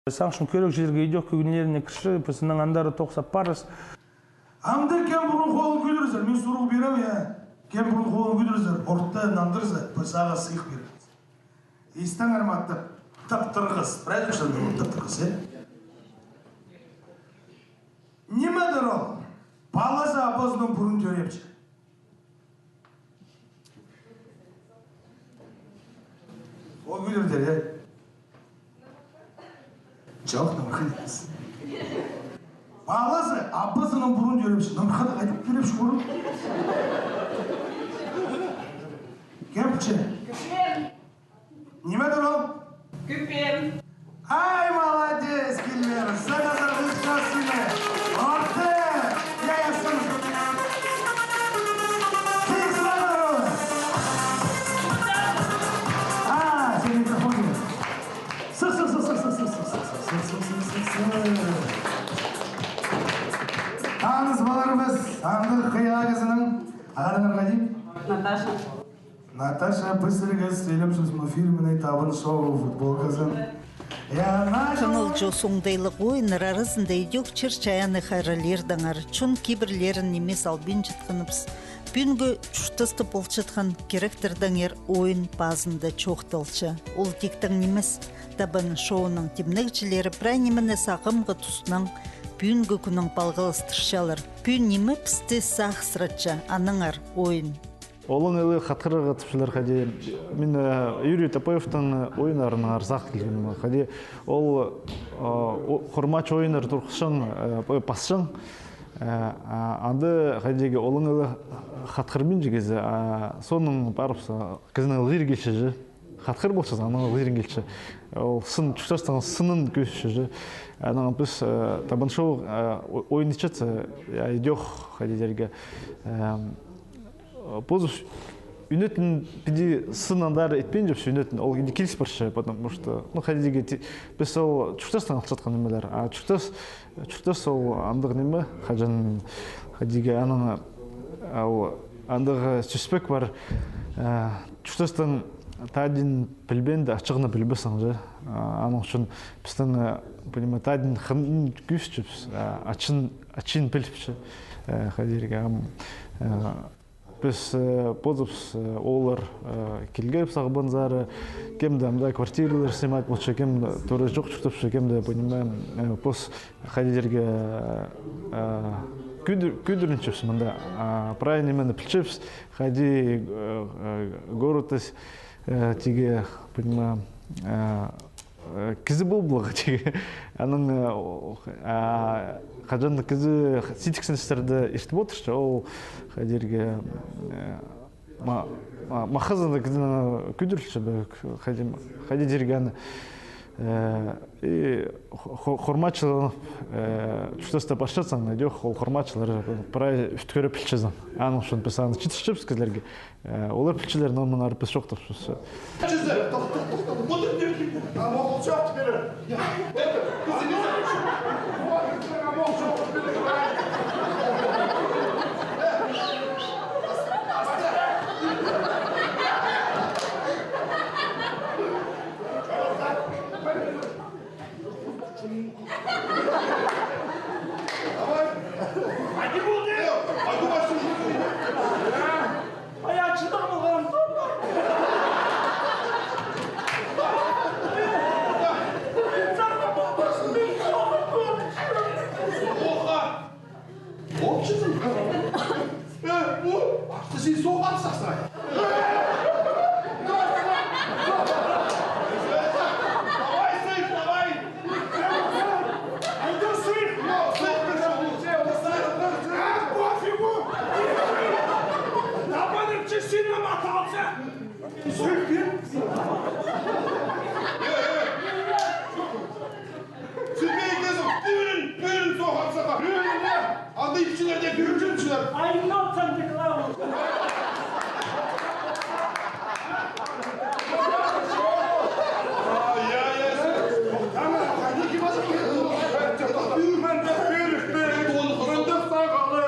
Сағынчам, кӧріг чирге идӧк кӧгеннеріне кірче, піс аннаң андар тоғынып парарбыс. Анда кем пурун холын кӧдірзе, мин сурығ пирем, я. Кем пурун холын кӧдірзе, орта нандырза, піс ағаа сыйых пирербіс. Истеңер ме, тап-, таптырғыс. Правильно, что ли, таптырғыс, э? Ниме дір ол? Палазы апазының пурун тӧрепче. Ол кӧдірдер, э? Чох, нымырхан нимес. Палазы апазының пурун тӧрепче. Нымырхан хайдағ тӧрепче пурун? Кем пілче? Ниме дір ол? Кӧпен. Ай, молодец, Кильвер! Сағаа сағынчам сині! Орта! Я, я, сағын! Сағын! А, сен микрофон кирек. Сых, сых, сых. Таныс поларбыс андағ хыйа кізінең. Адың хайди? Наташа. Наташа, піс сірерге сыйлапчабыс мына фирменный «Табын шоу» футболказын. Я, Наташа. Хынығ чоос оңдайлығ ойыннар аразында идӧк чир-чайаанны хайраллирдаңар. Чон кибірлерін нимес албинчатханыбыс. Пӱӱнгі чуртаста полчатхан киректердеңер ойын пазында чоохталча. Ол тиктең нимес. «Табын шоуның» тимнегҷілері прай нимені сағамғы тустаң пӱӱнгі кӱннең палғалыстырчалар. Пӱӱн ниме пісті сағыссыратча, аннаңар ойын. Олаң ылы хатхырға тіпчелер хайди. Мин, э, Юрий Топоевтің, э, ойыннарынаңар сағып килгем. Хайди ол, э, о-, хормач ойыннар турғысчаң, э, п-, пасчаң. Э, а, анда хайди олаң ылы хатхырбинча кізі, а, соонаң парыбысса, кізінің ылғиры килче чи. Хатхыр полчазың, анаң ылғирың килче. Ол сын, чуртастың сынын кӧзітче чи. Анаң піс, э, «Табын шоу», э, о-, ойнатчатса, я, идӧк, хайди тирге, эм, позы ӱнетін піди сын андар итпинчебіс, ӱнетін ол иди киліс парча, потому что, ну, хайди тирге ти-, піс ол чуртастаң алчатхан нимелер, а чуртас, чуртас ол андағ ниме, хаҷан хайди тирге анаң, ол андағ сӧспек пар, э, чуртастың тадин пілбеенде, ачығны пілбессің чи. А, аның ӱчӱн пістің, э, понимаете, тадин хынын кӧзітчебіс, а, ачин, ачин піліп чи. Э, хайди тирге, ам, э, піс, э, позыбыс, э, олар, э, килгебіс Ағбанзар, кем дее амды квартиралар снимать полча, кем дее тура чох чуртапча, кем дее, понимаем, э, пос хайди тирге, э, кӧдір-, кӧдірінчебіс мында, а, прай нимені пілчебіс, хайди, э, э, городта, э, тигі, понимаем, э, э, кізі полбаларға тигі. Анаң, э, о-, а, хаҷан кізі сидіксіністерді иртіп одырча, ол хайди тирге, э, ма-, ма-, махазында кізінің кӧдірілче бе, хайди, хайди тирге аны, э, и хо-, хо-, хормачыланып, э, чуртаста парчатсаң, идӧк ол хормачылар прай ӱткӱріп пілчезің. Аның ӱчӱн піс аны читірчебіс кізілерге. Э, олар пілчелер, но мынаңар піс чоохтапчабыс. Оха! Ол чызым. Э, у, артты сен соғам сасай. Давай, сыйх, давай. Айда сыйх. Сыйх, сыйх. А, пофигу. Табанып чесін ам аталса. Сыйх, сыйх. Сӱпей кізі пӱӱн, пӱӱн соғарсаға. Пӱӱн, я. Анда ипчілер дее пӱӱн чылар. I know Santa Claus. А, я, я, я. Ана, хайди кибазы? Пӱӱн мында пӱӱн, пӱӱн. Мында сағалы,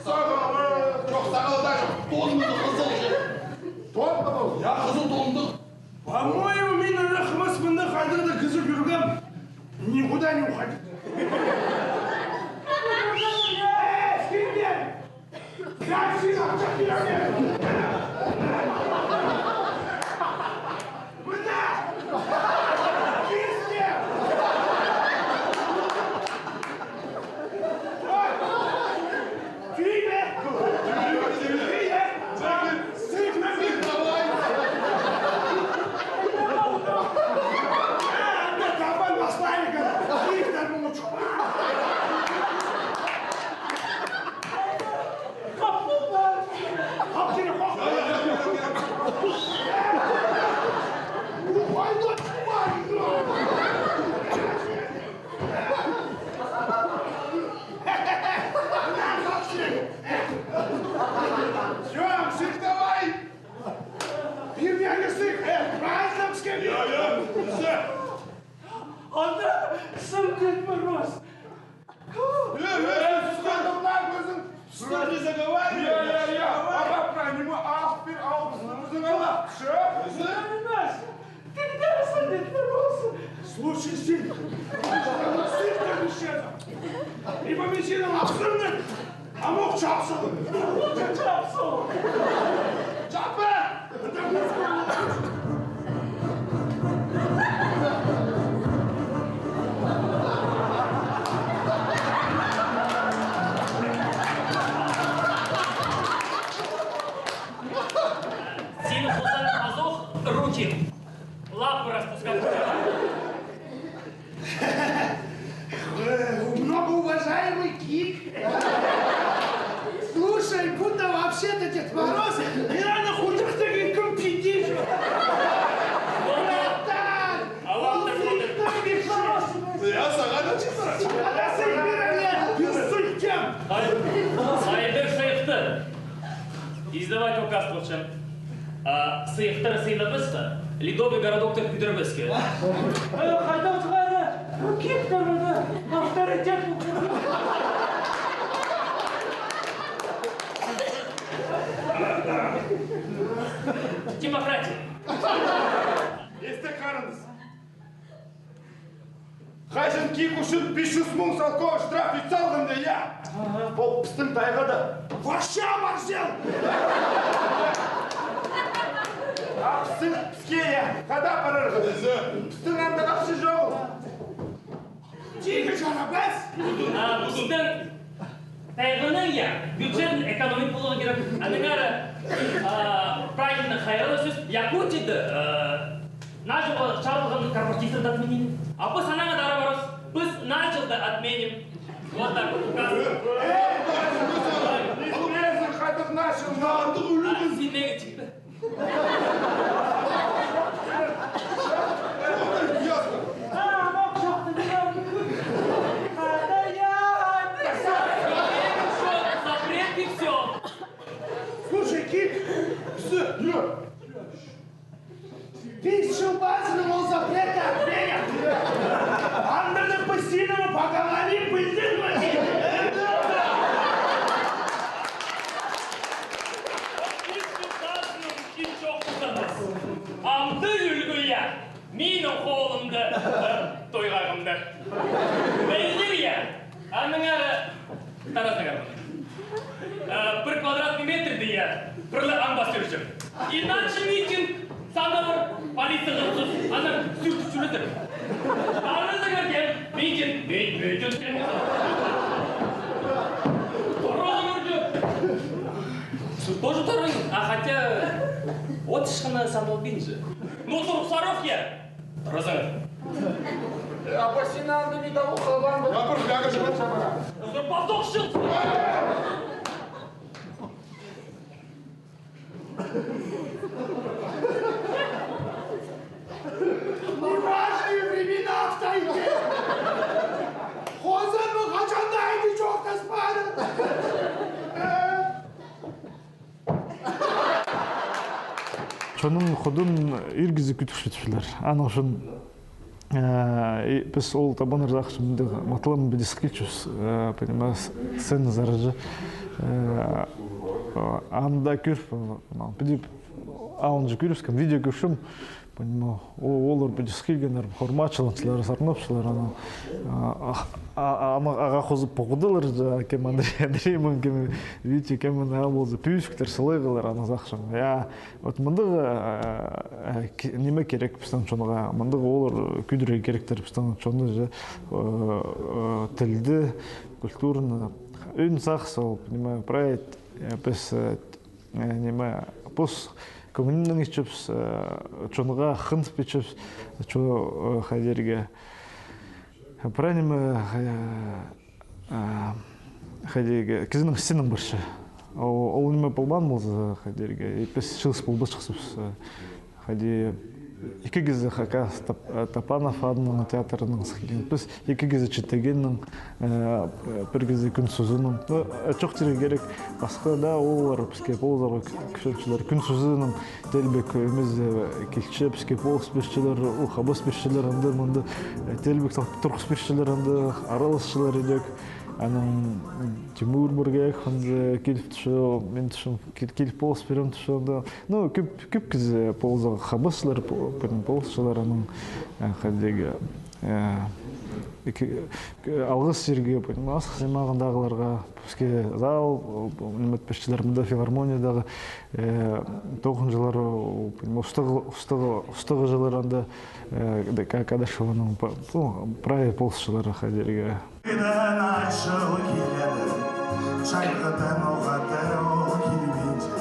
сағалы. Тонымды хызыл же. Тон ба ол? Я, хызыл тонымды. По-моему, мин ырахмас мында хайдағ-да кізі кӧргем. Никуда не уходит. Э, сендер! Сен сен ачах кирме! Мына! Кирме! Ой! Кирме! Кирме! Сыйых, сыйых, давай! Анда табан паслайығ! Сыйыхтар муңа чох! Всё, сыйых давай! Пирме сыйых, э, праздник скорее! Я, я, всё. Анда сым Дед Мороз. Э, э, э, сӱскен, тыңла, кӧзің. Что, не заговаривай? Я, я, я. Ага, прай, ниме, ах, пір, ах, кӧзің ала. Че? Кӧзің нимес. Тыңдағызың, Дед Мороз. Слушай, сен, сыйыхтар ниме итчезің? Либо мин синің абзарыңны амох чапсалам. Лучше чапсал. Чаппа! Синің хозаң азох ручек. Лапы распускать. Э, многоуважаемый Кик. Слушай, будто вообще-то Дед Мороз, мин аны худых деген кім пиди. Братан, аллах, ол сыйыхтар Дед Мороз. Я сағаа да читір. Сағаа да сыйых пирер, пир сыйых. Ай, ай, пір сыйыхты. Издавать указ полчам. А, сыйыхтар сыйлабасха, Ледовый городоктар кӧдірбеске. Э, хайдағ сығара, кип кірді, авторитет. Демократия. Исте қараңыз. Хайҷан Кик ӱчӱн пис чӱс муң салковай штраф ит салғанда, я? Ага. Пу пістің тайғада. Вообще оборзел! А пістің, піске, я, хайда парарға? Пістің анда ахча чоғыл. Тигі чарабас! А, пістің тайғаның, я, бюджетін экономить поларға кирек. Аннаңар, а, правильно хайраллығ сӧс, Якутияда, а, наа чылға чарылған корпоративтерді отменили. А піс анаңар даа парарбыс. Піс наа чылды отменим. Вот так вот. Э, э, э, хайдағ наа чыл? Син неге тикпе? Запрет и всё. Слушай, Кик, піс чыл пазынаң ол запрет отменят. Андағ піс синең поговорим, пілдің ме? Амды ӱлгӱ, я. Минің холымда, э, тойғағымда. Пілдің, я, аннаңар таразығ. Э, пір квадратный метрді, я, пірле аңбас ӧрчем. Иначе митинг саналар, полицияға сус, анаң сӱртіп чӧрзер. Таразығ кем, митинг, мит-, митинг. Тоже таразығ. А хотя от ышқаны саналбинча. Ну, сурых сарох, я. Роза. Э, апа, син анда не дауыл халбаң ба? Я, пір фляга чығар. Уже поток шыл. Неважные времена, Ахтай. Хоза, ну, хаҷан даа иди чоохтаспаан. Чонның худын ир кізі кӧдірчетпеелер. Аның ӱчӱн, э, и піс ол табаннарда ахча мындағ маталаң піди сыхчабыс, э, понимаешь, сцена саринаң, э, Анда кӧр, піди, алынҷа кӧрібіскем, видео кӧрчем, понимаю, о-, олар піди сых килгеннер, хормачыланчалар, сарнапчалар, анаң, а, а, а, аны ағаа хозып поғдылар, кем Андрей, Андрей, мин кем, Витя, кем мин, а, полза, пӧзіктер, сылайғалар, анаң сағынчам. Я, вот мындағ, а, а, ке-, ниме кирек пістің чонға, мындағ олар кӧдірерге киректер пістің чонны же, э, э, тілді, культураны. Ӧӧн сағыс ол, понимаю, прай, э, піс, э, э, ниме, пос кӧңнінең итчебіс, э, чонға хынып итчебіс, чо, э, хайди дирге. Прай ниме, э, э, хайди дирге, кізінің істінең парча. Ол, ол ниме полбаан полза, хайди дирге, и піс чыылыс полбасчахпыс, э, хайди, ікі кізі Хакас Тап-, э, Топанов адынаң театрынаң сых килген. Піс ікі кізі Читегеннің, э, пір кізі Кӱн сузының. Ну, э, чоохтирға кирек, пасха даа ооллар піске полызарға кӱ-, кӱстенчелер. Кӱн сузының теелбек ӧмезі килче, піске полыс пирчелер, ол хабас пирчелер анда-мында, э, теелбек сал-, турғыс пирчелер анда, араласчалар идӧк. Анаң Тимур Бургаев анда киліп тӱсче, мин тӱсчем, кил-, киліп полыс пирем тӱсче анда. Ну, кӧп, кӧп кізі полызарға хабасчалар, по-, пілем, полысчалар анаң, э, хайди дирге, э, ікі, к-, алғыс чирге, понимаешь, асхыс аймағындағыларға, піске зал, э, ниме пирчелер, мында филармониядағы, э, тоғынҷылар, э, понимаешь, устағ-, устағ-, устағҷылар анда, э, Ка-, Кадышеваның па-, ну, прай полысчалар хайди дирге. Пірдеен ай чыл киледі, чайғыдаң оғаа тіріл килбинче.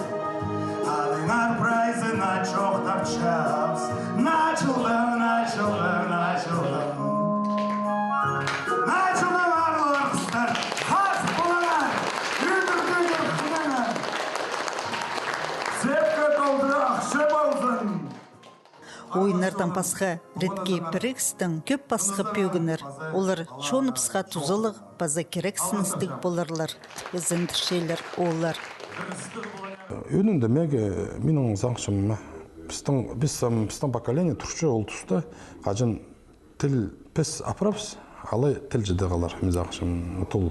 Алаңар прайзына чоохтапчабыс. Начылдың, начылдың, начылдың. Начылдың, аарлығ хыстар, хазых полыңар, ӱдӱр-тӧдӱр хыныңар. Сепке толдыра ахча ползын. Ойыннардаң пасха, редкий пірігістең кӧп пасха пӧгіннер. Олар чоныбысха тузалығ паза кирексіністіг поларлар, ізендірчелер олар. Ӧӧнінде мағаа, минің сағынчам, пістің, піс, ам, пістің поколение турча ол туста, хаҷан тіл піс апарабыс, алай тіл чіде халар, мин сағынчам, тул.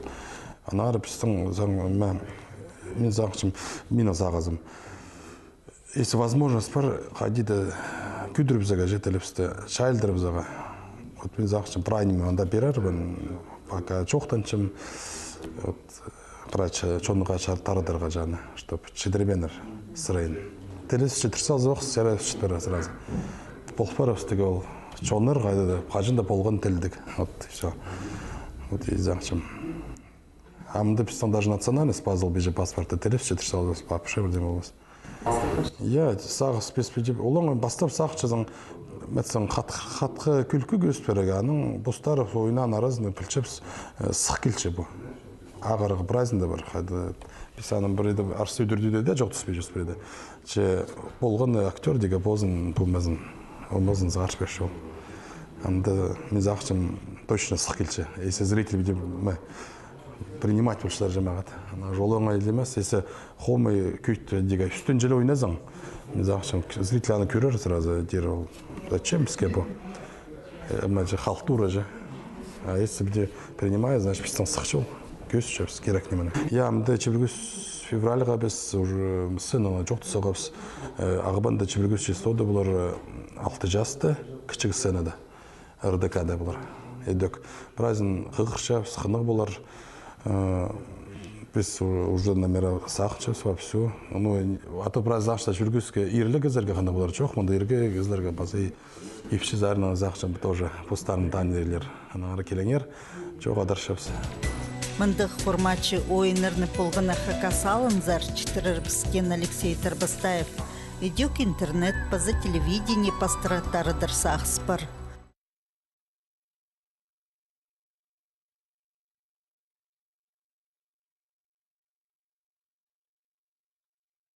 Аннаңар пістің сағын-, мә, мин сағынчам, минің сағызым. Если возможность пар, хайди даа кӧдірібізерге че тілібісті, чайылдырыбызарға. Вот мин сағынчам, прай ниме анда пирербін, пока чоохтанчам, вот, прай чо-, чонға чар-, тарадарға чаны, чтоб чідірбееннер сірерні. Тілібіс чідір салза, ох, сірер чідір сразу. Пол парыбыс тігі ол. Чоннар хайда даа, хаҷан даа полған тілдіг. Вот и всё. Вот и сағынчам. Амды пістің даже национальность пазыл, пиҷе паспортта тілібіс чідір салза, вообще пірдеме полбас. Я, сағыс пес пиҷе. Олаң пастап сағынчазың, мин сағам, хат-, хатха кӱлкі кӧзіт пирерге, анаң постары ойнаан аразында пілчебіс, э, сых килче пу. Ағырығ праздник даа пар, хайда, піс анаң пірее дее арса ӱдӱрді дее чоохтаспинчабыс пірее дее. Че полған актёр тігі позын тумазын, ол позын сығарып пирче ол. Анда мин сағынчам, точно сых килче. Если зритель, видимо, принимать полчалар, че мағат. Ана чолыңа илемес, если хомай кӧйт тігі ӱстӱнҷе ойназаң, мин сағынчам, зритель аны кӧрер сразу, тир ол. Зачем піске пу? Э, ма че халтура же. А если бы принимает, значит, пістің сых чол. Кӧзітчебіс кирек нимені. Я, мында чибіргі ӱс февральға піс уже сценаны чоохтас салғабыс. Э, Ағбанда чибіргі ӱс числода полар, э, алты часта, кічіг сценада. Р Д К-да полар. Идӧк. Прайзын хығырчабыс, хынығ полар. Э, піс у-, уже номера сағынчабыс вовсю. Ну, а то прайзын сағынча чибіргі ӱске ирліг кізілерге хынығ полар. Чох, мында иргі кізілерге паза и ипчі сарынаң сағынчам тоже постарын танырлар. Аннаңар киліңер, чоох адарчабыс. Мындағ хормачы ойыннарны полған на хакас аалынзар читірербіс, теен Алексей Тарбастаев. Идӧк интернет паза телевидение пастыра тарадыр сағыс пар.